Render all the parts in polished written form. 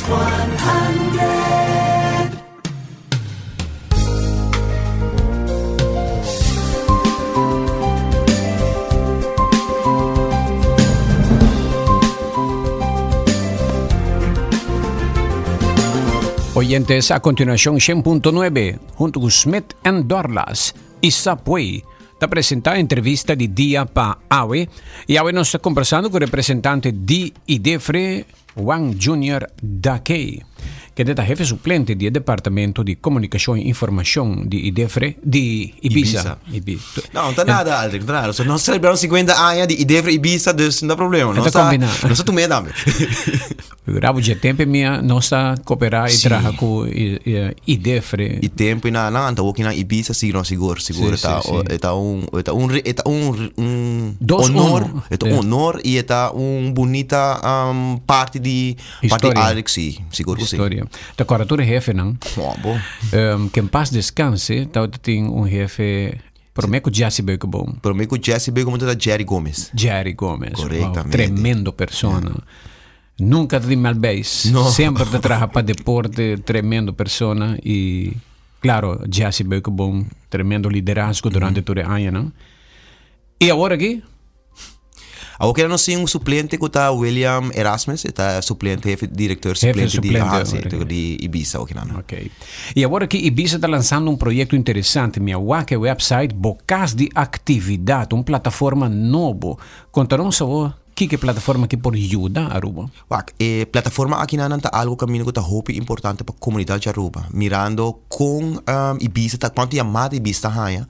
100. Oyentes, a continuación 100.9, junto con Smith and Dorlas y Subway, ta presenta entrevista di dia pa awe. Y awe nos ta conversando cu representante di IDEFRE, Juan Junior Dakey, kende ta hefe suplente di e departamento di Komunikashon i Informashon di Idefre, di Ibisa. Ibisa. No, no ta nada, Aldrich, no ta nada. So, nos celebramos 50 aña di Idefre Ibisa, dus no ta problema. Ta combina. Nos ta tumé tambe. Rabo dje tempo mia nos ta cooperá i Sí. traha ku Idefre. I tempo i nada, anto woki na Ibisa sí, no, sigur, sigur. Sí, Ta, sí, sí. e ta un, e ta un, e ta un, un Dos honor, uno. e ta un Ja. honor i e ta un bunita um, parti di, parti Historia. Alex, sí, sigur ku sí. Historia. Ta kòrda tur e hefenan. Oh, bo. Ke en pas deskanse, tabata tin un hefe promé ku Jesse Beukeboom. Promé ku Jesse Beukeboom tabata Jerry Gomez. Jerry Gomez. Wow, Korektamente. tremendo persona. Nunca ta di mal beis. No. Semper ta traha pa deporte, tremendo persona y claro, Jesse Beukeboom, tremendo liderazgo durante tur e añanan. Y awor aki? Awor keda nos tin un suplente ku ta William Erasmus, e ta suplente hefe director Hefe suplente di suplente aha, si, awor aki. di Ibisa awor kinan. Ok. Y awor aki Ibisa ta lansando un proyecto interesante. Mi a wak e website Bo Cas di Actividad, un plataforma nobo. Conta nos awor Kiko e plataforma aki por yuda Aruba? Wak, e plataforma akinanan ta algo kaminda ku ta hopi importante pa komunidat di Aruba. Mirando kon Ibisa ta, kuantu yamada Ibisa ta haña,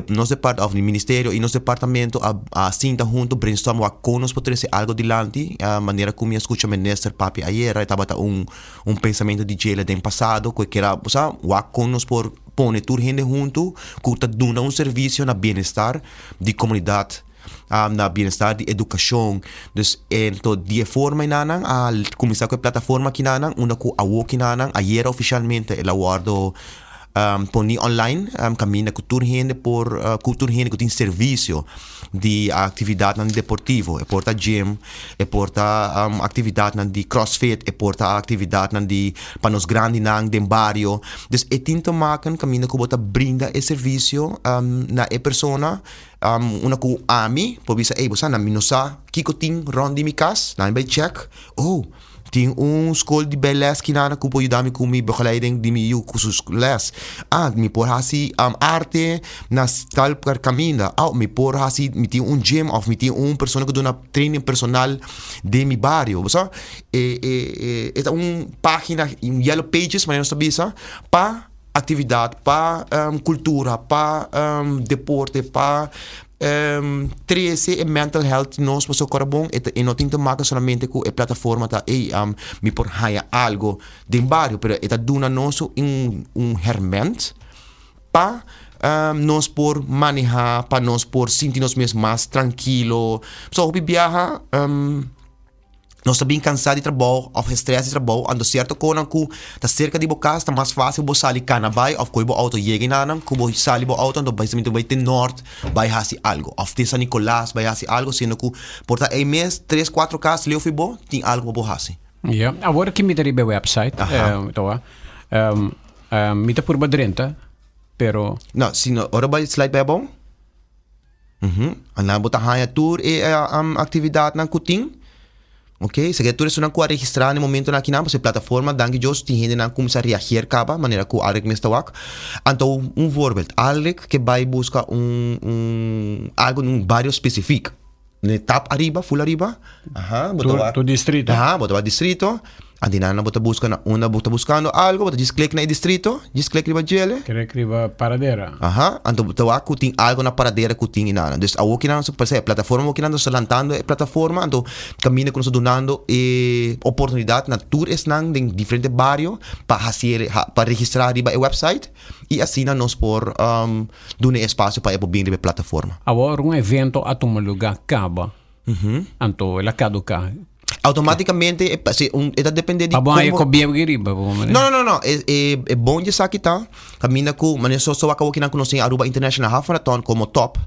nos depart òf ministerio i nos departamento a a sinta huntu brainstorm wak kon nos por trese algo dilanti. Manera ku mi a skucha minister papia ayera e tabata un un pensamentu di djele den pasado ku e kera bo sa wak kon nos por pone tur hende huntu ku ta duna un servisio na bienestar di komunidat. na bienestar di edukashon. Dus ento di e forma enanan a kuminsá ku e plataforma kinanan unda ku awo kinanan ayera ofishalmente el a wòrdu poni online kaminda ku tur hende por ku tur hende ku tin servisio di aktividatnan deportivo. E por ta gym, e por ta aktividatnan di crossfit, e por ta aktividatnan di pa nos grandinan den bario. Dus e tin te maken kaminda ku bo ta brinda e servisio na e persona. Una ku ami por bisa, ey, bo sa, na mi no sa kiko tin rònt di mi kas, laat mi bai chèk. Oh, tin un skol di bailes kinana ku por yuda mi ku mi begeleiding di mi yu ku su lès. Ah, mi por hasi arte na tal kaminda. Oh, mi por hasi, mi tin un gym òf mi tin un persona ku duna training personal den mi bario. Bo sa, e e e ta un página, un yellow pages manera nos ta bisa, pa. Actividad pa cultura, pa deporte, pa trece e mental health nos pasobra ora bon e no tin te maken solamente cu e plataforma ta ey mi por haya algo den bario pero e ta duna nos un herment pa nos por maneha pa nos por sinti nos mes mas trankilo pasobra hopi biaha. Nos ta bin cansá di trabou of gestrès di trabou, anto cierto conan cu ta cerca di bo cas ta mas facil bo sali cana bai of coge bo auto yega enanan cu bo sali bo auto anto bai bai te Noord bai haci algo of te San Nicolas bai haci algo siendo cu por ta ey mes tres cuatro cas leu fi bo tin algo pa bo haci. Ya, awor ki mi ta riba e website, toa, mi ta purba drenta, pero. No, si no, ora bai slide bai abou. Annan bo ta haña tur e aktividatnan ku tin. Ok, seke tur esunnan ku a registrá na e momentonan akinan, pasobra e plataforma, danki Dios, tin hendenan kuminsá reageer kaba, manera ku Alric mes ta wak. Anto un voorbeeld, Alric ke bai buska un un algu den un bario spesifik. Ne tap ariba, ful ariba, aha, bo ta wak. Tur distrito. Aha, bo ta wak distrito. Antinana bo ta buska na unda bo ta buskando algo, bo ta djis klik na e distrito, djis klik riba djele. Klik riba Paradera. Aha, anto bo ta wak ku tin algo na Paradera ku tin inana. Dus awor kinan nos ta plataforma awor kinan nos ta lantando e plataforma, anto kaminda ku nos ta dunando e oportunidat na tur esnan den diferente bario pa hasi pa registrá riba e website i asina nos por duna e espasio pa e por bin riba e plataforma. Awor un evento a tuma lugá kaba, anto el a kaduká. Automáticamente e, si un, e ta depende di Pa bon como... e kobié riba, bo manera. No, no, no, no. E, e, e bon di esaki ta, kaminda ku, manera so so wak kinan ku nos tin Aruba International Half Marathon komo top.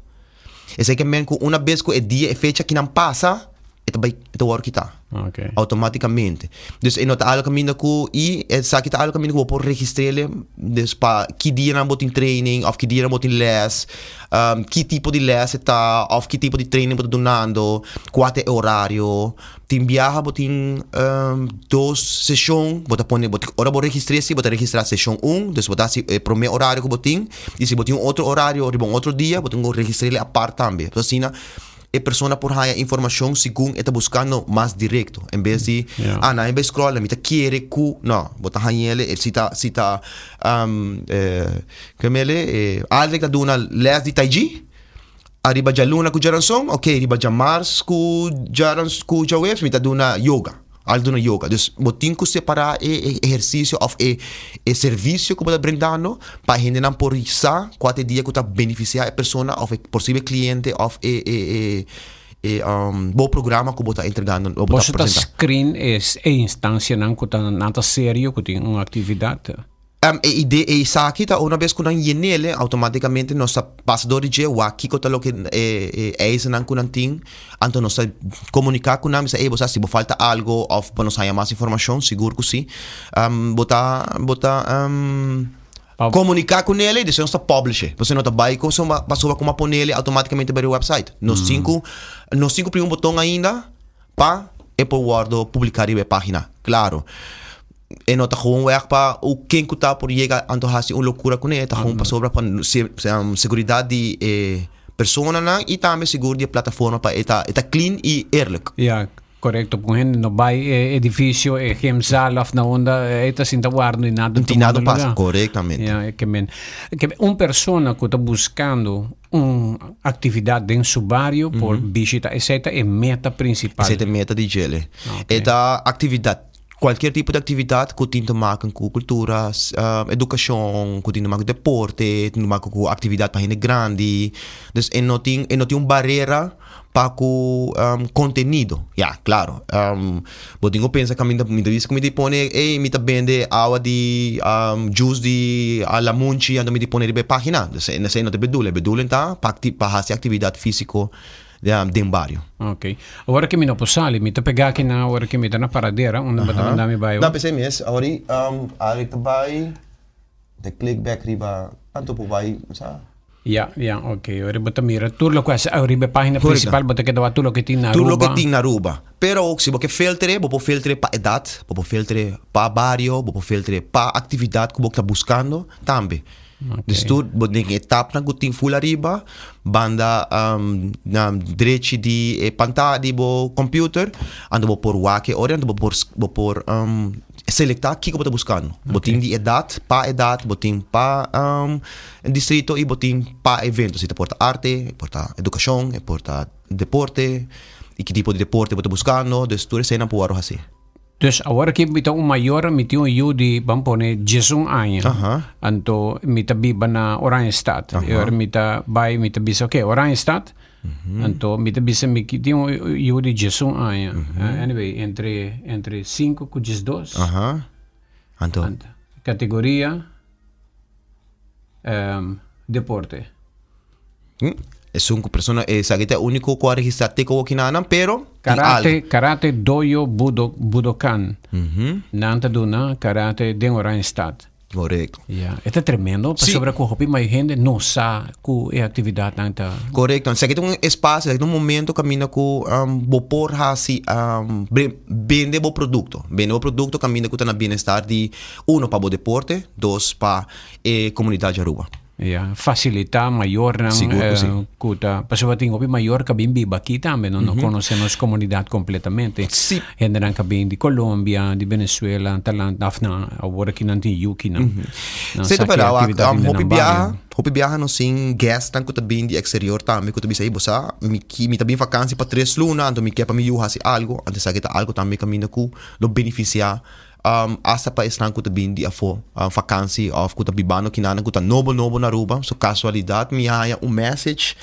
Esei ke men ku una bes ku e dia, e fecha kinan pasa, e ta bai, e ta wòrdu kitá. Okay. Automaticamente. Dus e no ta algo caminda cu y esaki ta algo caminda cu bo por registrele dus pa ki dianan bo tin training of ki dianan bo tin les, um, ki tipo di les e ta of ki tipo di training bo ta dunando, cua ta e horario. Tin biaha bo tin um, dos sesion, bo ta pone, bo ora bo registre si bo ta registra sesion un, dus bo ta haci e prome horario cu bo tin y si bo tin un otro horario riba un otro dia bo tin cu registrele apart tambe. Asina e persona por haña informacion segun e ta buscando mas directo. En bes di, Ja. ah, nan e bay scroll, mi ta kere cu, no, bo ta hañele, e si ta, si ta, um, eh, kemele, eh, Aldrich ta duna les di Tai Chi, ariba djaluna cu djaranson, ok, riba djamars cu djarans, cu djaweps mi ta duna yoga. Al duna yoga. Dus bo tin ku separá e e ehersisio òf e e servisio ku bo ta brindando pa e hendenan por sa kua ta e dia ku ta benefisiá e persona òf e posible kliente òf e e e e bo programa ku bo ta entregando o bo ta Boso ta presentá. screen e e instancianan ku ta nan ta serio ku tin un aktividat? E ide e esaki ta una bes ku nan yenele automaticamente nos ta pasa dor di dje wak kiko ta loke e e eisennan ku nan tin anto nos ta komunika ku nan bisa ey bo sa si bo falta algo of pa nos haña mas informashon sigur ku si bo ta bo ta komunika ku nele y despues nos ta publish e pasobra no ta bai ku pasobra ku a ponele automaticamente bai riba website nos tin ku nos tin ku primi un boton ainda pa e por wordo publica riba e pagina klaro. E no ta gewoon weg pa u ken ku ta por yega anto hasi un lokura kuné. E ta gewoon pasobra pa seguridat di e personanan i tambe sigur di e plataforma pa e ta e ta clean i eerlijk. Ja, korekto. Ku hende no bai e edifisio, e gymzaal of na unda e ta sinta warda i nada Tin nada pasa, korektamente. Ja, e ke men. Ke un persona ku ta buskando un aktividat den su bario por bishita esei ta e meta prinsipal. Esei ta e meta di djele. E ta aktividat. Cualkier tipo di actividad cu tin te maken cu cultura, educacion, cu tin te maken cu deporte, tin te maken cu actividad pa hende grandi. Dus e no tin, e no tin un barera pa cu contenido. Ya, claro, bo tin cu pensa caminda, mi ta bisa cu mi ta pone, ey, mi ta bende awa di juice di lamunchi, anto mi ta pone riba e pagina. Dus esey no ta e bedoeling. E bedoeling ta pa pa haci actividad fisico. den bario. Ok. Awor ki mi no por sali, mi ta pega aki na awor ki mi ta na Paradera, unda bo ta manda mi bai awor? No, p'esei mes. Awor i, Alec ta bai, ta click back riba, anto por bai, sa. Ya, ya, ok. Awor bo ta mira tur loke a riba e pagina principal bo ta keda wak tur loke tin na Aruba. Tur loke tin na Aruba. Pero si bo ke filter'e, bo por filter'e pa edat, bo por filter'e pa bario, bo por filter'e pa aktividat ku bo ta buskando tambe. Dus tur bo den e tapnan ku tin ful ariba, banda na drechi di e pantaya di bo computer, anto bo por wak e ora, anto bo por bo por selektá kiko bo ta buskando. Bo tin di edat, pa edat, bo tin pa distrito i bo tin pa evento, si ta por ta arte, e por ta edukashon, e por ta deporte, i ki tipo di deporte bo ta buskando, dus tur eseinan por wòrdu hasi. Dus awor aki mi ta un mayor, mi tin un yu di, ban pone, diesun aña. Anto mi ta biba na Oranjestad. E ora mi ta bai, mi ta bisa, oké, Oranjestad. Anto mi ta bisa mi tin un yu di diesun aña. Anyway, entre, entre sinku ku diesdos. Anto? Kategoria, deporte. Esun ku persona esaki ta e úniko ku a registrá te ku wokinanan, pero tin Karate, algu. karate dojo budo, Budokan. Nan ta duna karate den Oranjestad. Korekto. Ya, e ta tremendo Sí. pasobra ku hopi mai hende no sa ku e aktividatnan ta. Korekto. Esaki ta un espasio, esaki ta un momento kaminda ku bo por hasi bende bo produkto. Bende bo produkto kaminda ku ta na bienestar di, uno, pa bo deporte, dos, pa e komunidat di Aruba. Ya, facilita mayornan Sigur ku si. ku ta, pasobra tin hopi mayor ka bin biba aki tambe, no no konosé nos komunidat kompletamente. Si. Hendenan ka bin di Colombia, di Venezuela, talan, af nan awor aki nan tin yukinan. Nan Si sa ta ki berdad, wak, aktividat tin den hopi nan biaha, bario. hopi biaha nos tin guestnan ku ta bin di eksterior tambe ku ta bisa, ey bo sa, mi ki, mi ta bin vakansi pa tres luna, anto mi ke pa mi yu hasi algu, anto esaki ta algu tambe kaminda ku lo benefisiá Hasta pa esnan ku ta bin di afó vakansi òf ku ta bibando kinanan ku ta nobo nobo na Aruba. So kasualidat mi a haña un message.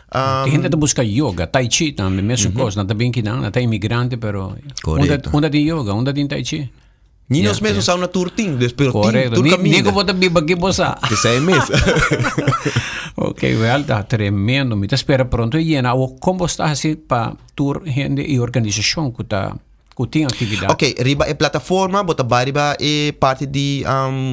Tin hende ta buska yoga, tai chi tambe, mesun kos. Nan ta bin kinan, nan ta imigrante pero Korekto. unda tin yoga, unda tin tai chi? Ni nos mes no sa unda tur tin, dus pero tin Korekto. tur Ni, ni kaminda. ku bo ta biba aki bo sa. Esei mes. Ok, wel ta tremendo. Mi ta spera pronto e yena. Awor kon bo sta hasi pa tur hende i organisashon ku ta. ku tin aktividat. Ok, riba e plataforma bo ta bai riba e parti di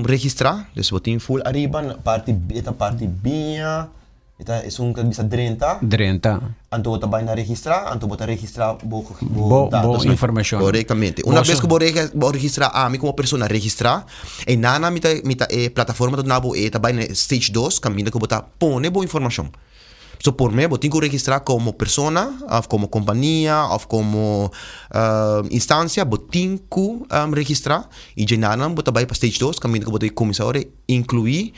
registrá, dus bo tin full ariba na parti e ta parti biña, e ta esun ku ta bisa drenta. Drenta. Anto bo ta bai na registrá, anto bo ta registrá bo bo Bo datos. informashon. Korektamente. Una bes ku bo bo registrá ami komo persona registrá, einana mi ta mi ta e plataforma ta duna bo e ta bai na stage dos kaminda ku bo ta pone bo informashon. So por me bo tin ku registrá komo persona òf komo kompania òf komo instansia bo tin ku registrá i djenanan bo ta bai pa stage dos kaminda ku bo ta kuminsá ora inkluí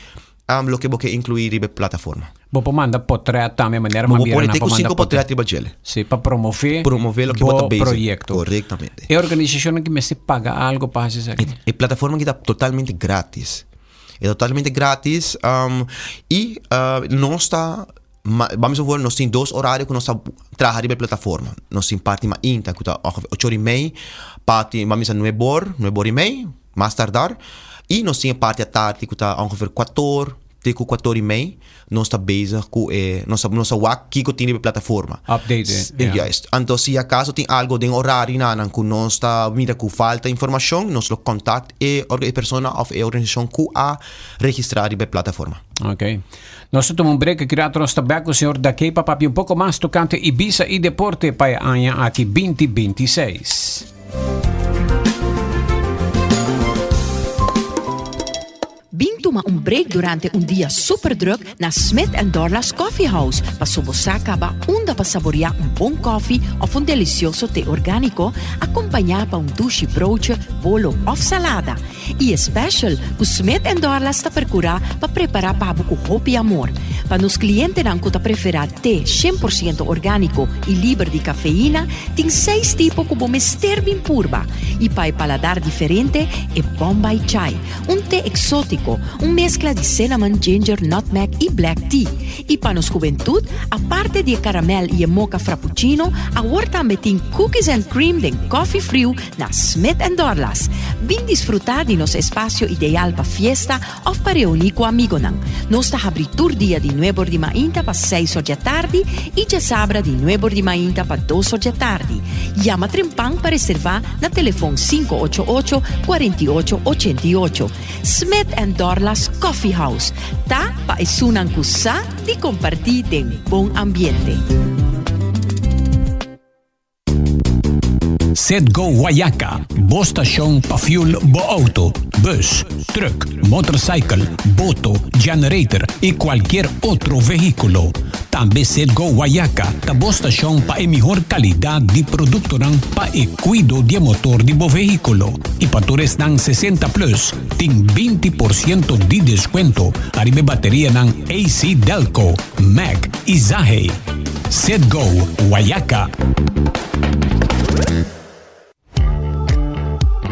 loke bo ke inkluí riba e plataforma. Bo por manda potrèt tambe manera Bo por pone te ku sinku potrèt riba djele. Si, pa promové Promové loke bo ta bo bezig. proyekto. Korektamente. E organisashonnan ki mester paga algu pa hasi esaki? E plataforma aki ta totalmente gratis. E totalmente gratis y nos ta vamos a nos tin dos horario ku nos ta traha riba e plataforma. Nos tin parti mainta ku ta ongeveer ocho ora y mei parti vamos a nuebe or, nuebe ora y mei mas tardar y nos tin e parti atardi ku ta ongeveer kuator te ku kuator y mei nos ta bezig ku e nos ta nos ta wak kiko tin riba e plataforma. Update e, ja. Juist. Anto si akaso tin algo den orarionan ku nos ta mira ku falta informashon nos lo kontakt e e persona of e organisashon ku a registrá riba e plataforma. Ok. Nos ta tuma un break aki rato nos ta bek ku señor Dakey pa papia un poko mas tokante Ibisa i deporte pa e aña aki 2026. Bin tuma un break durante un dia super druk na Smith and Dorlas Coffee House paso bo sa caba unda pa saborea un bon koffie of un delicioso te organico acompaña pa un dushi broodje, bolo of salada. Y e special cu Smith and Dorlas ta percura pa prepara pa bo cu hopi amor. Pa nos clientenan cu ta prefera te 100% organico y liber di cafeína, tin seis tipo cu bo mester bin purba. Y pa e paladar diferente, e Bombay Chai. Un te exótico, un mezcla di cinnamon, ginger, nutmeg y black tea. Y pa nos hubentud, aparte di e caramel y e mocha frappuccino, awor tambe tin cookies and cream den coffee friu na Smith and Dorlas. Bin disfruta di nos espacio ideal pa fiesta of pa reuni cu amigonan. Nos ta habri tur dia di nuebor di mainta pa seis or djatardi y djasabra di nuebor di mainta pa dos or djatardi. Yama trempan pa reserva na telefon 588 48 88. Smith and Dorlas Coffee House ta pa esunnan ku sa di kompartí den bon ambiente. Setgo Guayaca, bo stashon pa fuel bo auto, bus, truck, motorcycle, boto, generator y cualkier otro vehiculo. Tambe Setgo Guayaca ta bo stashon pa e mihor calidad di productonan pa e cuido di e motor di bo vehiculo. Y pa tur esnan 60 plus tin 20% di descuento ariba e baterianan AC Delco, Mack y Zahe. Setgo Guayaca.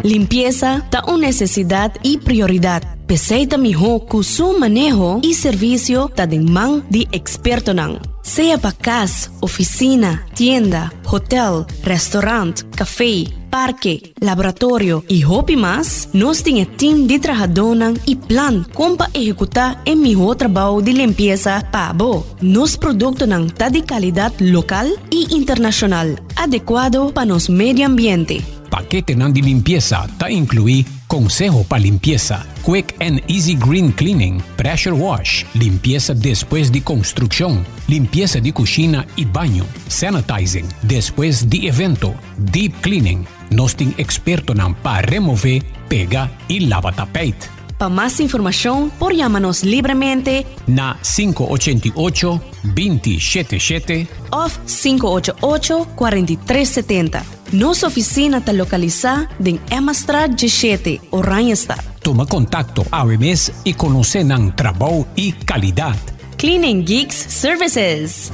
Limpiesa ta un nesesidat i prioridat. P'esei ta mihó ku su maneho i servisio ta den man di ekspertonan. Sea pa kas, ofisina, tienda, hotel, restaurant, kafé, parke, laboratorio i hopi mas, nos tin e tim di trahadónan i plan kon pa ehekutá e mihó trabou di limpiesa pa bo. Nos produktonan ta di kalidat lokal i internashonal, adekuado pa nos medio ambiente. Paketenan di limpiesa ta inkluí konseho pa limpiesa, quick and easy green cleaning, pressure wash, limpiesa despues di konstrukshon, limpiesa di kushina i baño, sanitizing despues di evento, deep cleaning. Nos tin ekspertonan pa remové, pega i laba tapijt. Pa mas informashon por yama nos libremente. Na 588, 20 shete shete. Òf 588, 43 setenta. Nos ofisina ta lokalisá den Emmastraat 17, Oranjestad. Tuma kontakto awe mes i konosé nan trabou i kalidat. Cleaning Geeks Services.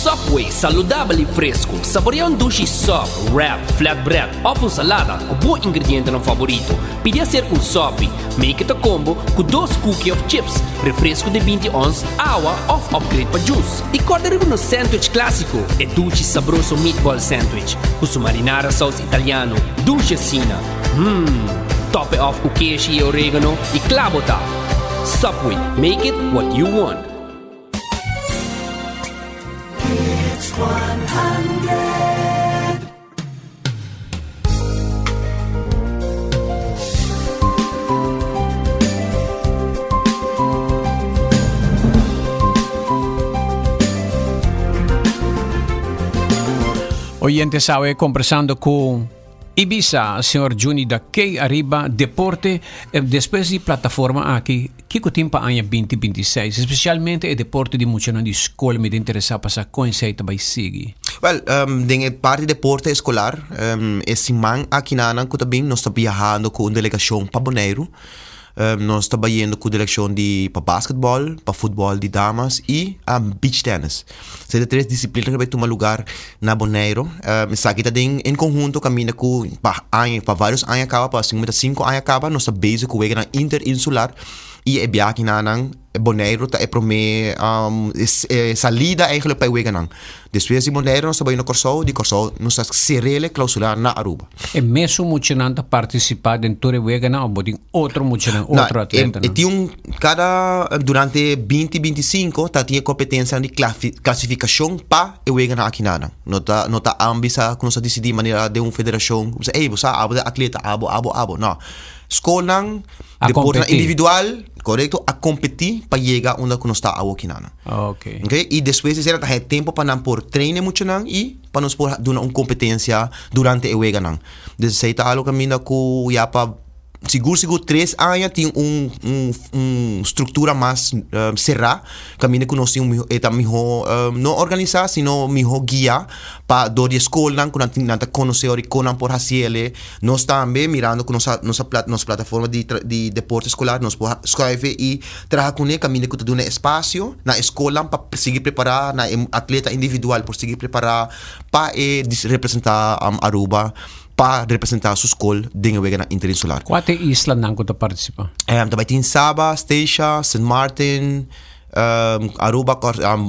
Subway, saludabel i fresku. Saborea un dushi sub, wrap, flatbread òf un salada ku bo ingredientenan favorito. Pidi aserka un sopi. Make it a combo ku dos cookie òf chips, refresku di 20 ons, awa òf upgrade pa juice. I kòrda riba nos sandwich klásiko, e dushi sabroso meatball sandwich ku su marinara saus italiano dushi asina. Mmm! Top e òf ku keshi i oregano i kla bo ta! Subway, make it what you want. It's 100. Oyente sabe conversando cu Ibisa, señor Juni Dakey ariba deporte despues di plataforma aki kiko tin pa aña binti binti seis especialmente e deporte di muchanan di skol mi ta interesa pa sa kon esei ta bai sigui. Wel, den e parti deporte eskolar e siman akinanan ku ta bin nos ta biahando ku un delegashon pa Boneiru. Nos ta bayendo ku delegashon di pa basketball, pa futbol di damas i beach tennis. Esei ta tres disiplina ku ta bai tuma lugar na Boneiru. Esaki ta den en konhunto kaminda ku pa aña, pa varios aña kaba, pa asina ta sinku aña kaba nos ta bezig ku weganan interinsular i e biaha nan Boneiru ta e promé e salida eigenlijk pa e weganan. Despues di Boneiru nos ta bai na Kòrsou, di Kòrsou nos ta ser'el klausurá na Aruba. E mesun muchanan ta partisipá den tur e weganan òf bo tin otro muchanan, otro atletanan? E tin un, kada, durante binti binti sinku ta tin e kompetensianan di klasifikashon pa e weganan akinanan. No ta, no ta ambisa ku nos a disidí manera den un federashon, bo bisa ey bo sa abo ta atleta, abo, abo, abo. No. Skolnan, deportenan individual, korekto, a kompetí pa yega unda ku nos ta awokinan. Ok. Ok, i despues di esei ta haña tempu pa nan por train e muchanan i pa nos por duna un kompetensia durante e weganan. Dus esei ta algu kaminda ku ya pa sigur sigur tres aña tin un un un struktura mas será kaminda ku nos tin un e ta mihó no organisá sino mihó guiá pa dor di e skolnan ku nan tin nan ta konosé ora kon nan por hasi el'e. Nos tambe mirando ku nos a nos a nos plataforma di di deporte eskolar nos por skuive i Traha kuné kaminda ku ta duna espasio na e skolnan pa sigui prepará, na e atleta individual por sigui prepará pa e representá Aruba, pa representá su skol den e weganan interinsular. Kua ta e islanan ku ta partisipá? Ta bai tin Saba, Statia, Sint Maarten, Aruba,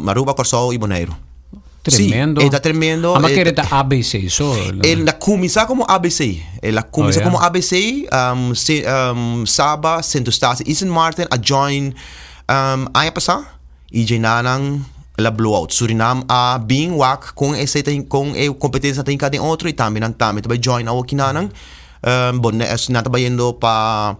Aruba, Kòrsou i Boneiru. Tremendo. Sí, e ta tremendo. Ama kere ta ABC so. El a kuminsá komo ABC. El a kuminsá oh, komo ABC. Um, se, um, Saba, Sint Eustatius i Sint Maarten a join um, aña pasá. I djenanan el a blow out. Surinam a bin wak kon e kon e kompetensia ta hinká den otro i tambe nan tambe ta bai join awokinanan. Um, bon, nan ta bayendo pa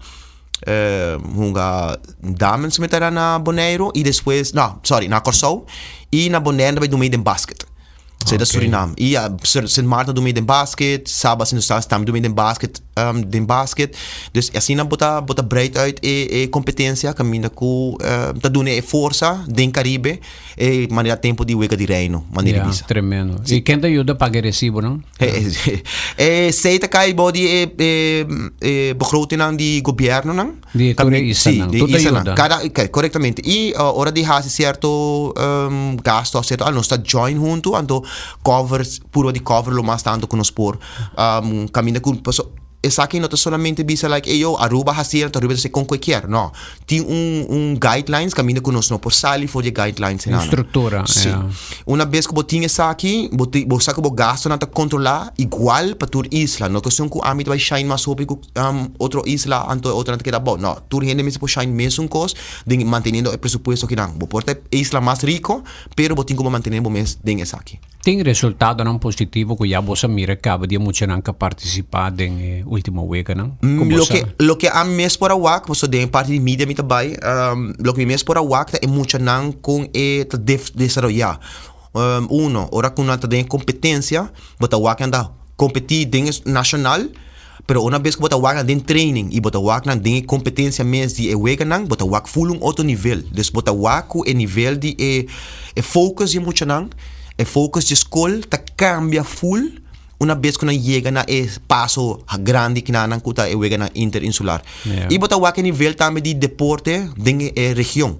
Hunga dames mi ta na Boneiru y despues, no, sorry, na Kòrsou y na Bonaire ta bai duna den basket. So ta Surinam. Y ya, Sint Maarten duna den basket, Saba, Sint Eustatius tambe duna den basket, den basket. Dus asina bo ta, bo ta breid uit e e competencia caminda cu ta duna e forsa den Caribe e manera tempo di Wega di Reino, manera di bisa. Ya, tremendo. Y ken ta yuda paga e recibonan? Esey ta kai bou di e e begrotingnan di gobiernonan. Di tur e islanan. Si, di e islanan. Kada, korektamente. I ora di hasi sierto gasto òf sierto algo, nos ta join huntu, anto cover, purba di cover lo mas tantu ku nos por. Kaminda ku, paso esaki no ta solamente bisa like ey yo Aruba hasi anto Aruba ta hasi kon ku e kier. No. Tin un un guidelines kaminda ku nos no por sali for di e guidelines Un struktura, Sí. ja. Una bes ku bo tin esaki, bo ti bo sa ku bo gastonan ta kontrolá igual pa tur isla. No kuestion ku ami ta bai shine mas hopi ku otro isla anto e otronan ta keda abou. No, tur hende mester por shine mesun kos den manteniendo e presupuesto kinan. Bo por ta e isla mas riko, pero bo tin ku bo mantené bo mes den esaki. Tin resultadonan positivo ku ya boso a mira kaba di e muchanan ku a partisipá den e último weganan? Ku boso Loke, loke ami mes por a wak, pasobra den e parti di media mi ta bai, loke mi mes por a wak ta e muchanan kon e ta desaroyá. Uno, ora ku nan ta den e kompetensia, bo ta wak nan ta kompetí den e nashonal, pero una bes ku bo ta wak nan den training i bo ta wak nan den e kompetensia mes di e weganan, bo ta wak ful un otro nivel. Dus bo ta wak ku e nivel di e e focus di e muchanan, e focus di e skol ta kambia ful una bes ku nan yega na e paso grandi kinanan ku ta e weganan interinsular. I bo ta wak e nivel tambe di deporte den e region.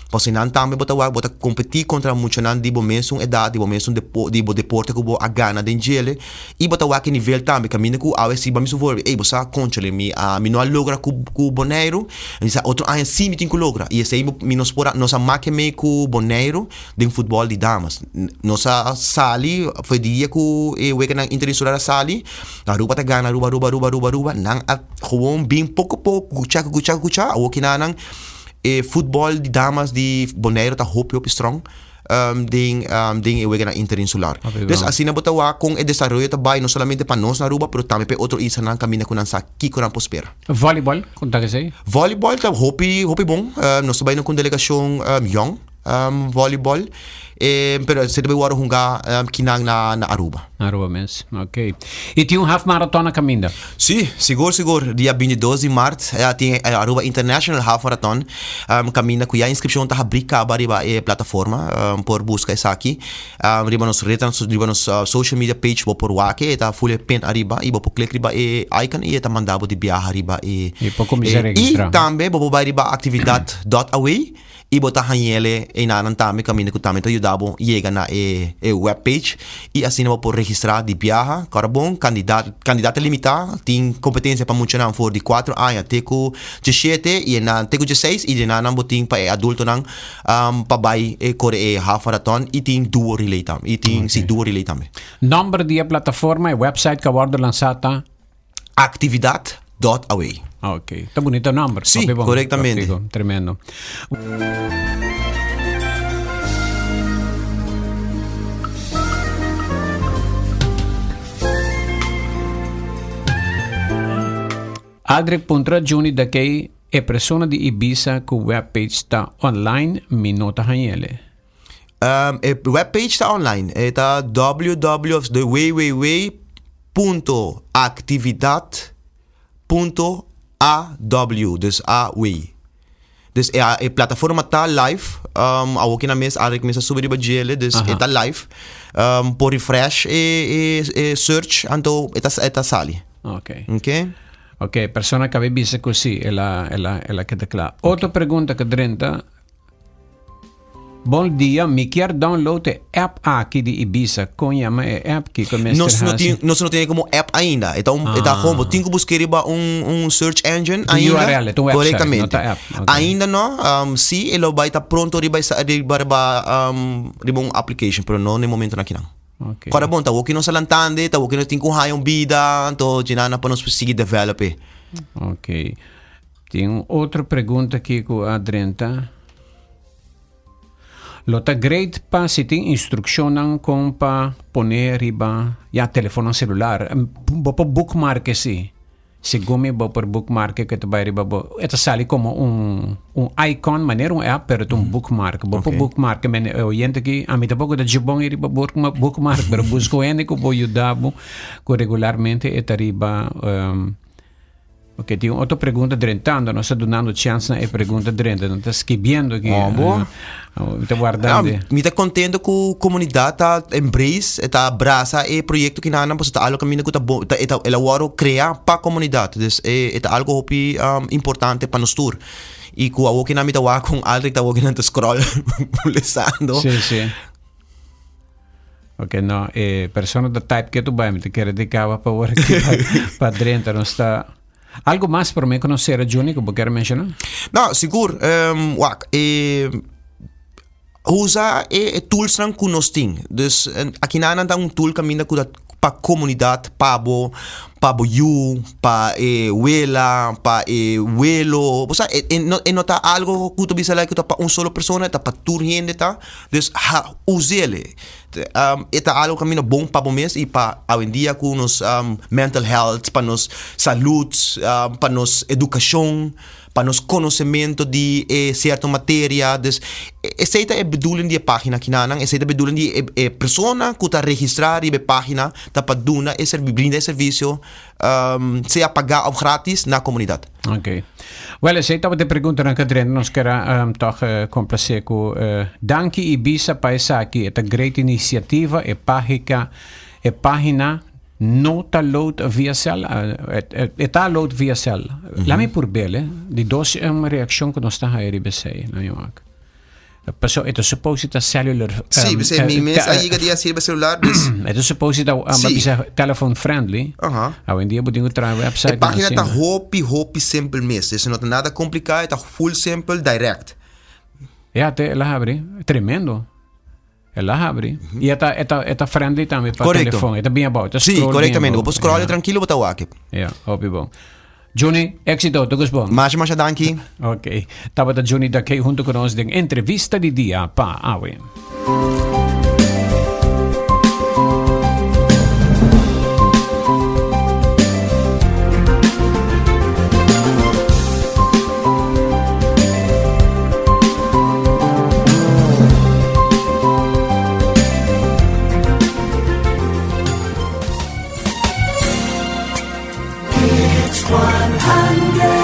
Pasobra nan tambe bo ta wak, bo ta kompetí kontra muchanan di bo mesun edat, di bo mesun depo, di bo deporte ku bo a gana den djele, i bo ta wak e nivel tambe, kaminda ku awe si bo a mi su vorbe, ey bo sa konchale mi a mi no a logra ku ku Boneiru, mi sa otro aña si mi tin ku logra, i esei mi nos por a nos a make mei ku Boneiru den futbòl di damas. Nos a sali for di dia ku e weganan interinsular a sali, Aruba ta gana Aruba Aruba Aruba Aruba Aruba, nan a gewoon bin poko poko kuchá kuchá kuchá, awor kinanan E futbol di damas di Boneiru ta hopi hopi strong den den e weganan interinsular. Dus asina bo ta wak kon e desaroyo ta bai no solamente pa nos na Aruba pero tambe pa e otro islanan kaminda ku nan sa kiko nan por spera. Volleyball, kon ta esei? Volleyball ta hopi hopi bon. Nos ta bai ku un delegashon yong volleyball. E, pero esei ta bay wòrdu hungá kinan na na Aruba. Aruba mes, ok. I tin un half marathon na kaminda? Sí, sigur sigur. Dia bintidos di mart tin e Aruba International Half Marathon kaminda ku ya inskripshon ta habrí kaba riba e plataforma. Por buska esaki riba nos ret, riba nos social media page bo por wak e ta full e pin ariba i bo por klik riba e icon i e ta manda bo di biaha riba e. I por kuminsá registrá. I tambe bo por bai riba actividad dot away. I bo ta hañ'el einanan tambe kaminda ku tambe ta yuda bo yega na e e webpage i asina bo por registrá di biaha. Kòrda bon, kandidat kandidat ta limitá, tin kompetensia pa muchanan for di kuatro aña te ku diesshete i enan te ku diesseis i enanan bo tin pa e adultonan pa bai kore e half marathon i tin duo relay tambe i tin si duo relay tambe. Nòmber di e plataforma, e website ku a wòrdu lansá ta? Actividad dot away. Ok, ta bunita nomber. Sí, correctamente. Tremendo. Aldrich puntra Juni Dakey e persona di Ibiza ku webpage ta online mi no ta hañele. Um, e webpage ta online. E ta www of de www.actividad.aw. Dus AW. Dus e, e plataforma ta live. Um, awo na mes, Alric mes a subi riba djele, dus e ta live. Um, por refresh e, e, e search, anto e ta, e ta sali. Ok. Ok? Ok, persona kabe bisa ku si, el a, el a, el a keda kla. Otro pregunta ke drenta, Bon dia, mi kier download e app aki di Ibiza. Kon yama e app? Kiko mester Nos no hasi? tin, nos no tin como app ainda. E ta un, e ta gewoon, bo tin ku busk'é riba un, un search engine Un ainda. URL, e ta un website, Korektamente. no ta app. Ok. Ainda no, si e lo bai ta pronto riba esa, riba, riba, riba un application, pero no na e momentonan akinan. Ok. Kòrda bon, ta woki nos a lantande, ta woki nos tin ku haña un bida, anto djina nan pa nos por sigui develop e. Ok. Tin un otro pregunta aki ku a drenta. Lo ta great pa si tin instrukshonnan kon pa pone riba ya telefonnan selular. Bo por bookmark si. Segun mi bo por bookmark ku ta bai riba bo. E ta sali komo un un icon manera un app pero ta un bookmark. Bo por bookmark men e oyente aki ami tampoko ta dje bon riba bookmark pero buska un hende ku por yuda bo ku regularmente e ta riba Ok, tin un otro pregunta drentando. Nos ta dunando chance na e pregunta drenta. Nos ta skibiendo aquí. Oh, bo. Mi ta guardando. Ja, mi ta contento cu comunidad ta embrace, ta abraza e proyecto kinanan, pasobra ta algo caminda cu ta bo, ta, e ta, el a wòrdu crea pa comunidad. Dus e, e ta algo hopi um, importante pa nos tur. Y cu awor kinan mi ta wak con Aldrich ta awor kinan ta scroll lesando. Sí, sí. Ok, no, e persona ta type ketu bai, mi ta kere di kaba pa ora ki pa, pa drenta. Nos ta... Algo mas por mi conocer a Juni que bo kier menciona? No, sigur. Um, wak, e, usa e, e toolsnan ku nos tin. Dus aki nan ta un tool kaminda ku ta pa komunidat, pa bo, pa bo yu, pa e wela, pa e welo. Bo sa, e, e no, e no ta algo ku ta bisa like ku ta pa un solo persona, e ta pa tur hende ta. Dus ha us'el. E ta algo kaminda bon pa bo mes i pa awendia ku nos mental health, pa nos salud, pa nos edukashon, pa nos konosementu di e sierto materia. Dus esei ta e bedoeling di e pagina akinanan, esei ta e bedoeling di e persona ku ta registrá riba e pagina ta pa duna e brinda e servisio sea pagá òf gratis na komunidat. Ok. Wel, esei tabata e preguntanan ku a drenta. Nos ker a tòg komplasé ku danki Ibisa pa esaki. E ta great inisiativa. E pagika, e pagina no ta load via sel. E ta load via sel. Laat mi purb'el, eh. Di dos reakshon ku nos ta haya riba esei. Laat mi wak. Paso e ta supposed ta cellular. Sí, p'esei mi mes a yega di hasi riba celular, dus. E ta supposed ta Sí. bisa telephone friendly. Aha. Awendia bo tin ku traha website. E página asina. ta hopi, hopi simpel mes. Dus no ta nada kompliká, e ta full simpel, direct. Ja, te, el a habri. Tremendo. El a habri. I e ta, e ta, e ta friendly tambe pa Correcto. telefon. E ta bien abou. E ta Sí, scroll bien korektamente. Bo abou. por scroll Ja. trankilo, bo ta wak. Ja, hopi bon. Juni, éxito, tur bon. Masha, masha danki. Ok. Tabata Juni Dakey hunto ku nos den entrevista di dia pa awe. 100.